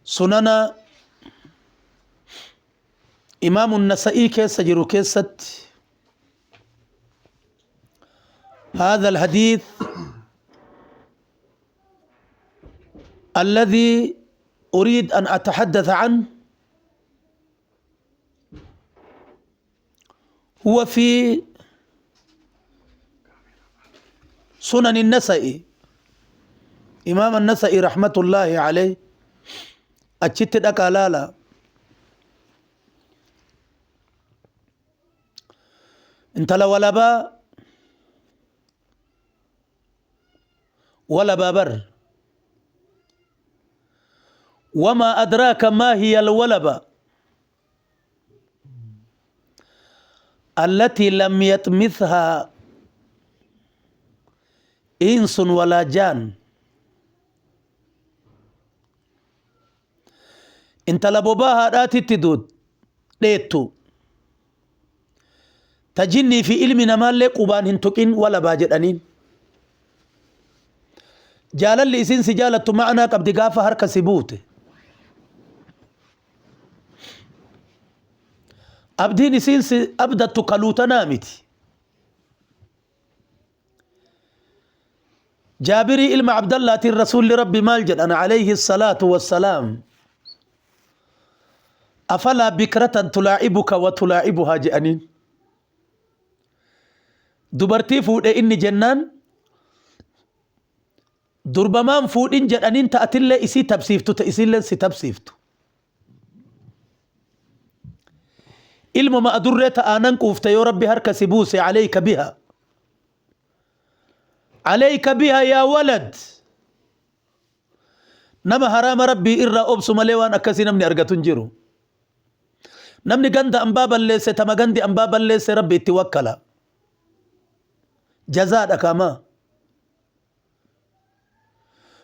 Sunana Imaamu Nasa'ii keessa jiru keessatti هذا الحديث الذي أريد أن أتحدث عنه هو في سنن النسائي. إمام النسائي رحمة الله عليه أتشت لالا انت لا ولا با ولا بابر وما أدراك ما هي الولبة التي لم يطمثها إنس ولا جان. Intala bobaa haadhaatitti dheettu ta jinnii fi ilmi namaallee qubaan hin tuqin walabaa jedhaniin. Jaalalli isin si jaalattu ma'anaa qabdi gaafa harka si buute. Abdiin isin si abdattu kaluutanaa miti. Jaabirii ilma Abdallaatiin Rasuulli Rabbi maal jedhan alayhi salaatu wassalaam? Afalaa bikratan tulaa'ibuka wa tulaa'ibuhaa jedhaniin. Dubartii fuudhe inni jennaan durbamaan fuudhin jedhaniin ta'atillee isii tabsiiftu ta isiillee si tabsiiftu. Ilmuma adurree ta'aanan quufte yoo Rabbi harka si buuse alayka biha. Alayka biha yaa walad. Nama haraama Rabbii irraa obsu malee waan akkasii namni argatu hin jiru. Namni ganda ambaa balleesse tama gandi ambaa balleesse Rabbi itti wakkala. Jazaadha kaamaa.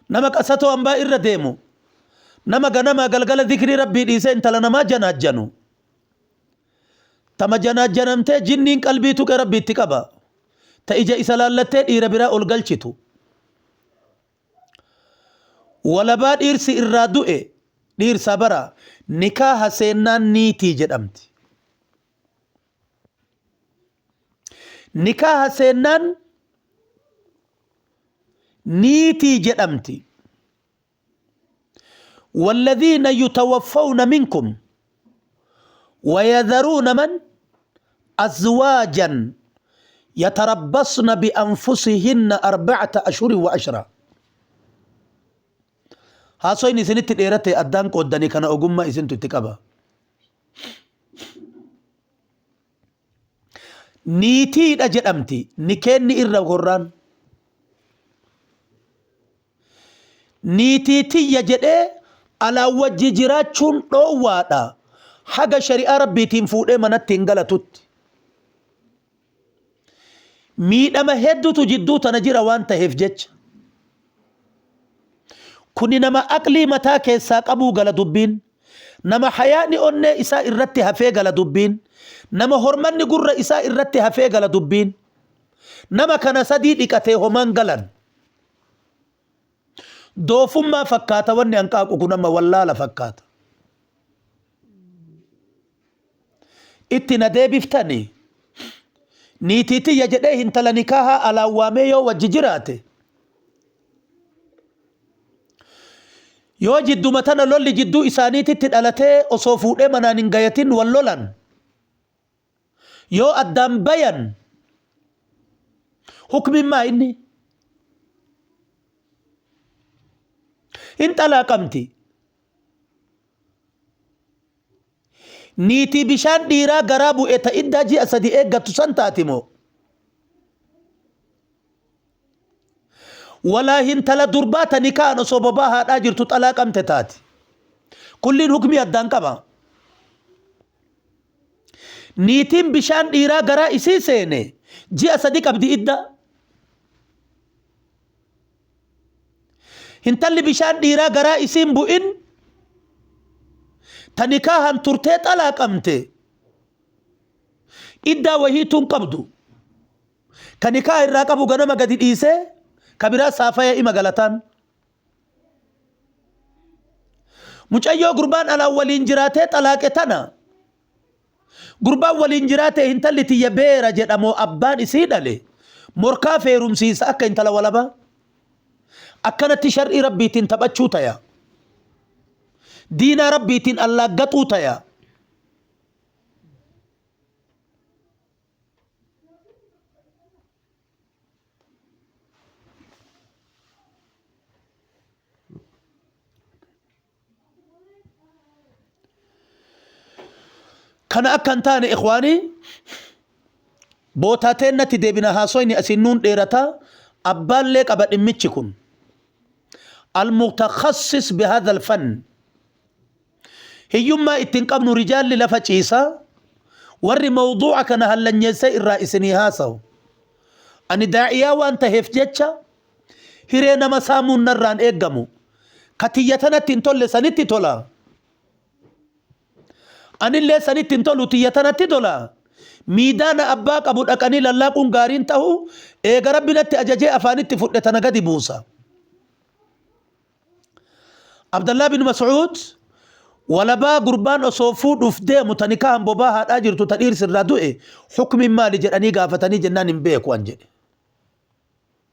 Nama qasatoo ambaa irra deemu. Nama ganamaa galgala zikrii Rabbii dhiisee intala namaa janaajjanu. Tama janaajjanamtee jinniin qalbii tuqe Rabbi itti qaba. Ta ija isa laallattee dhiira biraa ol galchitu. Walabaa dhiirsi irraa du'e dhiirsa bara nikaaha seennaan niitii jedhamti. Nikaaha seennaan niitii jedhamti. والذين يتوفون منكم ويذرون من أزواجا يتربصن بأنفسهن 4 أشهر وعشرة. Haasoyni isinitti dheerate addaan qooddanii kana ogummaa isintu itti qaba. Niitiidha jedhamti nikeenni irra gorraan. Niitii tiyya jedhee alaan wajji jiraachuun dhoowwaadha. Haga shari'aa Rabbiitiin fuudhee manatti hin galatutti. Miidhama hedduutu jidduu tana jira waan taheef jecha. Kuni nama aqlii mataa keessaa qabuu gala dubbiin. Nama hayaani onnee isaa irratti hafee gala dubbiin. Nama hormanni gurra isaa irratti hafee gala dubbiin. Nama kana sadii dhiqatee homaan galan. Doofummaa fakkaata wanni hanqaaqu kun amma wallaala fakkaata. Itti na deebiftani. Niitii tiyya jedhee hintala nikaahaa alaan waamee yoo wajji jiraate. Yoo jidduma tana lolli jidduu isaaniititti dhalatee osoo fuudhee manaan hin gayatin wal lolan. Yoo addaan bayan hukmiin maa inni? Hin xalaaqamti. Niitii bishaan dhiiraa garaa bu'e ta iddaa ji'a 3 eeggattu san taati moo? Walaa hintala durbaa ta nikaan osoo bobaa haadhaa jirtu xalaaqamte taati. Kulliin hukmii addaan qaba. Niitiin bishaan dhiiraa garaa isii seene ji'a 3 qabdi idda. Hintalli bishaan dhiiraa garaa isiin bu'in ta nikaahan turtee xalaaqamte iddaa wahiituun qabdu. Ka nikaa irraa qabu ganama gadi dhiisee ka biraa saafaya ima galataan. Mucayyoo gurbaan alaan waliin jiraatee xalaaqe tana gurbaan waliin jiraate intalli tiyya beera jedhamoo abbaan isii dhale morkaa feerumsiisa akka intala walabaa. Akkanatti shar'ii Rabbiitiin taphachuu taya. Diinaa Rabbiitiin allaaggaxuu taya. Kana akka hin taane ikhwaanii bootaa teennatti deebina haasoyni asiin nuun dheerata abbaallee qaba dhimmichi kun. Al-mutakhasis bihadha al-fan. Hiyyummaa itti hin qabnu rijaalli lafa ciisa warri mawduu'a kana hallanyeessee irraa isinii haasawu. Ani daa'iyaa waan taheef jecha hiree nama saamuun narraan eeggamu. Ka tiyya tanatti hin tolle sanitti tola. Anillee sanitti hin tolu tiyya tanatti tola. Miidaana abbaa qabu dhaqanii lallaaquun gaariin tahu eega Rabbi natti ajajee afaanitti fudhe tana gadi buusa. Abdallaa bin Mas'uud walabaa gurbaan osoo fuudhuuf deemu ta nikaahan bobaa haadhaa jirtu ta dhiirsi irraa du'e hukmiin maali jedhanii gaafatanii jennaan hin beeku an jedhe.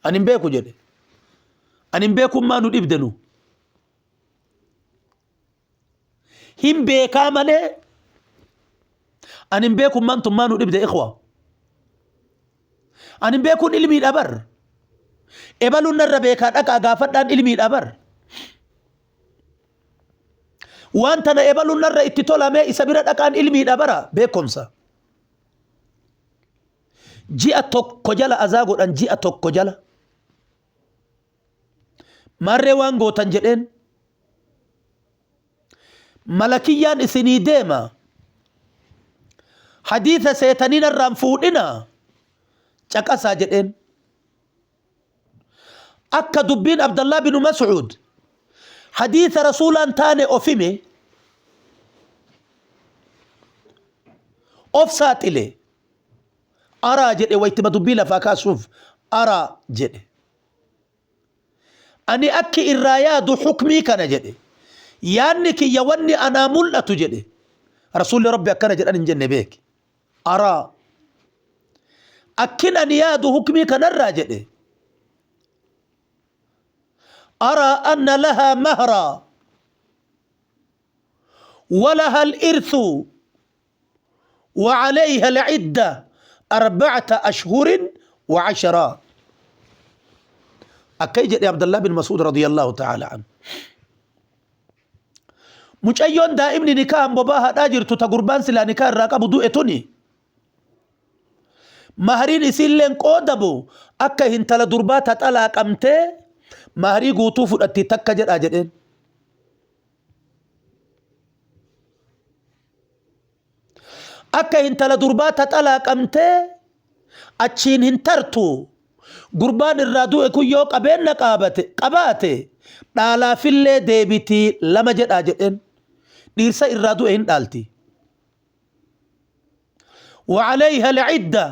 An hin beeku jedhe. An hin beekuun maa nu dhibde nu. Hin beekaa malee an hin beekuun maan tun maa nu dhibde ikhwa. An hin beekuun ilmiidha bar. Ebaluun narra beekaa dhaqaa gaafadhaan ilmiidha bar. Waan tana ebaluun narra itti tolamee isa bira dhaqaan ilmiidha bara beekumsa. Ji'a tokko jala azaa godhan ji'a tokko jala. Maarree waan gootan jedheen. Malakiyyaan isinii deema. Hadiisa seetanii narraan fuudhina caqasaa jedheen. Akka dubbiin Abdallaa bin Mas'uud hadiisa rasuulaan taane of hime of saaxile araa jedhe waytima dubbii lafaa kaasuuf araa jedhe. Ani akki irraa yaadu hukmii kana jedhe. Yaanni kiyya wanni anaa mul'atu jedhe. Rasuulli Rabbi akkana jedhan hin jenne beeki. Araa. Akkin ani yaadu hukmii kanarraa jedhe. Araa anna lahaa mahraa. Walaha al-irthu. وعليها العدة أربعة أشهر وعشرة أكي جدي عبد الله بن مسعود رضي الله تعالى عنه mucayyoon daa'imni nikaan bobaa haadhaa jirtu ta gurbaan silaa nikaa irraa qabu du'e tuni mahariin isiilleen qoodamu akka hintala durbaa ta xalaaqamtee maharii guutuu fudhatti takka jedhaa jedheen. Akka intala durbaa ta xalaaqamtee achiin hin tartu gurbaan irraa du'e kun yoo qabeenna qaabate qabaate dhaalaafillee deebitii lama jedhaa jedheen dhiirsa irraa du'e hin dhaalti. وعليها العدة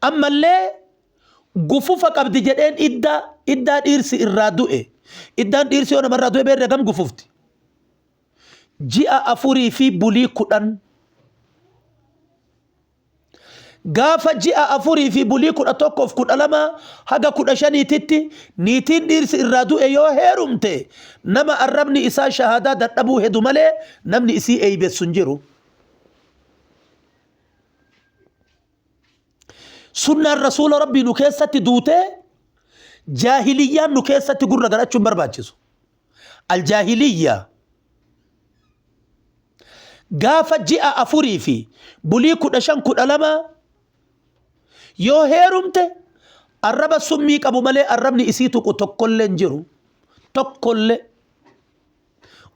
Ammallee gufufa qabdi jedheen iddaa iddaa dhiirsi irraa du'e. Iddaan dhiirsi yoo namarraa du'e beerri hagam gufufti? Ji'a afurii fi bulii 10. Gaafa ji'a afurii fi bulii 11f 12 haga 15titti niitiin dhiirsi irraa du'e yoo heerumte nama arrabni isaa shahaadaa dadhabuu hedu malee namni isii eeybessu hin jiru. Sunnaan rasuula rabbii nu keessatti duutee jaahiliyyaan nu keessatti gurra gadhachuu hin barbaachisu. Aljaahiliyyaa gaafa ji'a afurii fi bulii 15 12 yoo heerumte arraba summii qabu malee arrabni isii tuqu tokkollee hin jiru. Tokkollee.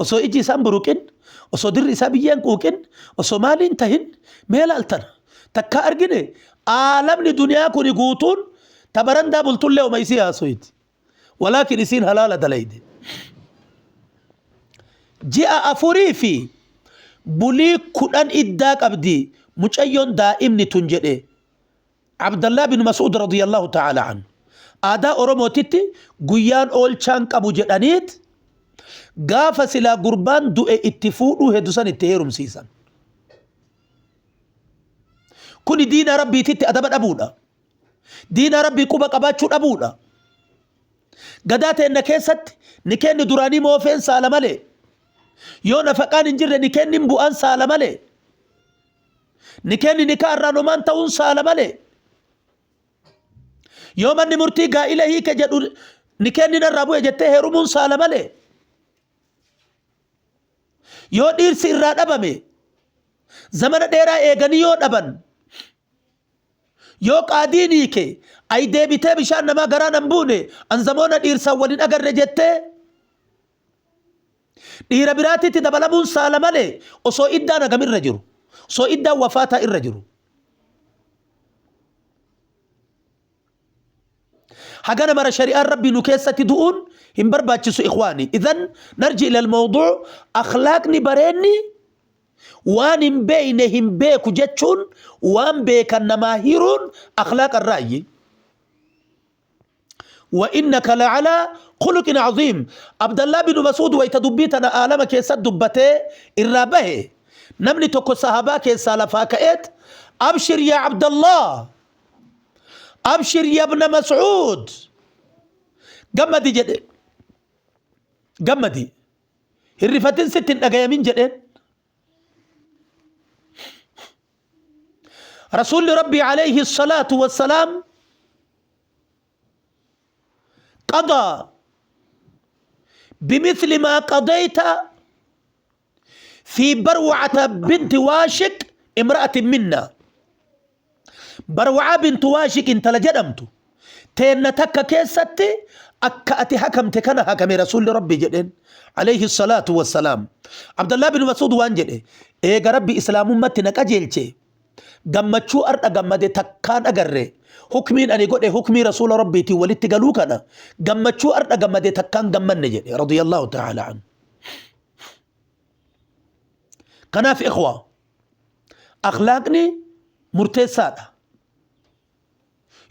Osoo iji isaan buruqin, osoo dirri isaa biyyeen quuqin, osoo maaliin tahin mee laaltana. Takkaa argine aalamni duniyaa kuni guutuun ta barandaa bultullee oma isii haasoyti. Walaakin isiin halaala dalayde. Ji'a afurii fi bulii 10 iddaa qabdi mucayyoon daa'imni tun jedhe Abdallah bin Mas'uud radiyallahu ta'ala anhu. Aadaa Oromootitti guyyaan oolchaan qabu jedhaniit Gaafa silaa gurbaan du'e itti fuudhuu hedu san itti heerumsiisan. Kuni diina Rabbiititti adaba dhabuudha. Diina Rabbii quba qabaachuu dhabuudha. Gadaa teenna keessatti nikeenni duraanii moofeen saala malee. Yoo nafaqaan hin jirre nikeenni hin bu'aan saala malee. Nikeenni nikaa irraan homaan ta'uun saala malee. Yoo manni murtii gaa'ila hiike jedhu nikeenni narraa bu'e jettee heerumuun saala malee. Yoo dhiirsi irraa dhabame zamana dheeraa eeganii yoo dhaban yoo qaadiin hiike ay deebitee bishaan namaa garaa nan buune an zamoona dhiirsaan waliin agarre jettee dhiira biraatitti dabalamuun saala malee osoo iddaan hagam irra jiru osoo iddaan wafaataa irra jiru. Hagana mara shari'aan Rabbii nu keessatti du'uun hin barbaachisu ikhwaani. Idhan narji ila al-mawduu akhlaaqni bareenni waan hin beeyne hin beeku jechuun waan beekan namaa hiruun akhlaaqa irraayyi. Wa innaka la'alaa khuluqin aziim. Abdallaa bin Masuud wayta dubbii tana aalama keessatti dubbatee irraa bahe namni tokko sahabaa keessaa lafaa ka'eet abshir yaa Abdallah abshir yabna mas'uud gammadi jedhe gammadi hin rifatin sitti hin dhagayamin jedheen rasuulli rabbii alayhi salaatu wassalaam qadaa bimithli maa qadayta fi barwacata binti waashiq imra'atin minna Barwacaa bintu Waashiq intala jedhamtu teenna takka keessatti akka ati hakamte kana hakame rasuulli rabbi jedheen alayhi salaatu wassalaam. Abdallaa bin Masuud waan jedhe eega rabbi islaamummatti na qajeelche gammachuu ardha gammade takkaan agarre hukmiin ani godhe hukmii rasuula rabbiitiin walitti galuu kana gammachuu ardha gammade takkaan gammanne jedhe radiyallahu ta'ala an. Kanaaf ikhwa akhlaaqni murteessaadha.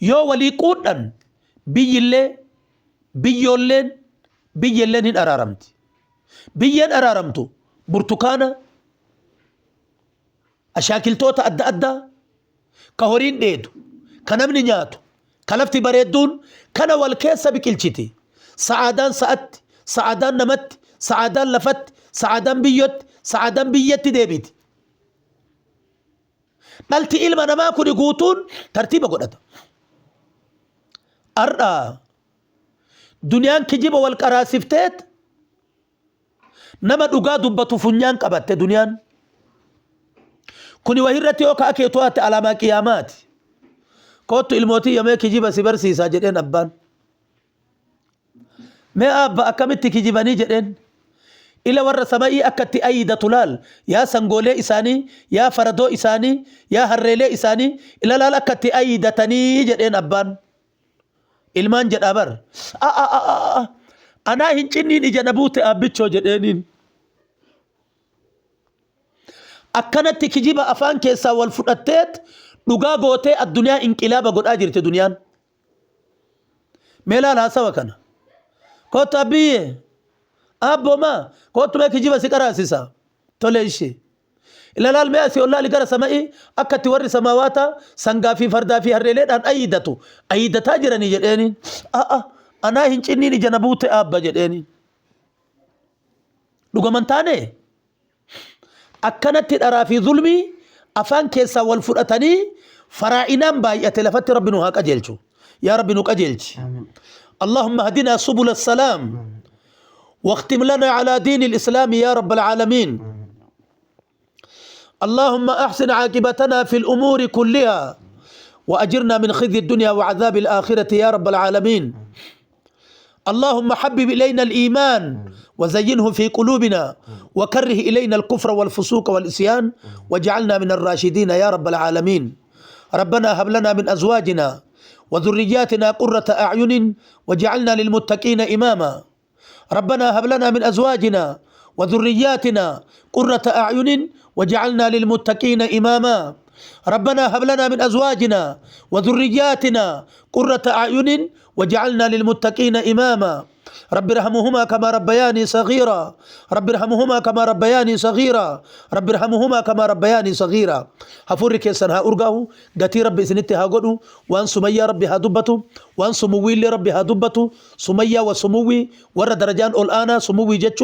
Yoo walii quudhan biyyillee biyyoolleen biyyelleen hin araaramti. Biyyeen araaramtu burtukaana ashaakiltoota adda addaa ka horiin dheedu, ka namni nyaatu, ka lafti bareedduun kana wal keessa biqilchiti. Sa'aadaan sa'atti, sa'aadaan namatti, sa'aadaan lafatti, sa'aadaan biyyotti, sa'aadaan biyyatti deebiti. Dhalti ilma namaa kuni guutuun tartiiba godhata. Har'a duniyaan kijiba wal qaraasifteet Nama dhugaa dubbatu funyaan qabatte duniyaan. Kuni wahirratti yoo ka akeetu haate alaamaa qiyaamaati. Koottu ilmootii yomee kijiba si barsiisaa jedheen abbaan. Mee abba akkamitti kijibanii jedheen. Ila warra sama'ii akka itti ayiidatu laal. Yaa sangoolee isaanii, yaa faradoo isaanii, yaa harreelee isaanii, ila laal akka itti ayiidatanii jedheen abbaan. Ilmaan jedhaa bar. Anaa hin cinniin ija na buute aabbichoo jedheeniin. Akkanatti kijiba afaan keessaa wal fudhatteet dhugaa gootee addunyaa inqilaaba godhaa jirti duniyaan. Mee laal haasawa kana. Kottu abbiyyee. Aabboo maa kottu mee kijiba si qaraasisa. Tole ishee. Ilalaal mee asii ol laali gara sama'ii akka itti warri samaawaataa sangaa fi fardaa fi harreeleedhaan ayiidatu ayiidataa jiranii jedheeniin. A'a anaa hin cinniin ija na buute aabba jedheeniin. Dhugaman taane akkanatti dharaa fi zulmii afaan keessaa wal fudhatanii faraa'inaan baay'ate lafatti rabbi nu haa qajeelchu. Yaa rabbi nu qajeelchi. Allahumma hadinaa subula salaam. واختم لنا على دين الإسلام يا رب العالمين. اللهم أحسن عاقبتنا في الأمور كلها وأجرنا من خزي الدنيا وعذاب الآخرة يا رب العالمين. اللهم حبب إلينا الإيمان وزينه في قلوبنا وكره إلينا الكفر والفسوق والإسيان واجعلنا من الراشدين يا رب العالمين. ربنا هب لنا من أزواجنا وذرياتنا قرة أعين واجعلنا للمتقين إماما. ربنا هب لنا من أزواجنا وذرياتنا قرة أعين واجعلنا للمتقين إماما. ربنا هب لنا من أزواجنا وذرياتنا قرة أعين واجعلنا للمتقين إماما. Rabbi irhamuhumaa kamaa rabbayaanii sagiiraa. Rabbi irhamuhumaa kamaa rabbayaanii sagiiraa. Rabbi irhamuhumaa kamaa rabbayaanii sagiiraa. Hafuurri keessan haa urgaahu, gatii Rabbi isinitti haa godhu, waan Sumayyaa Rabbi haa dubbatu, waan Sumuwwiillee Rabbi haa dubbatu, Sumayyaa wa Sumuwwii warra darajaan ol aanaa Sumuwwii jechuun.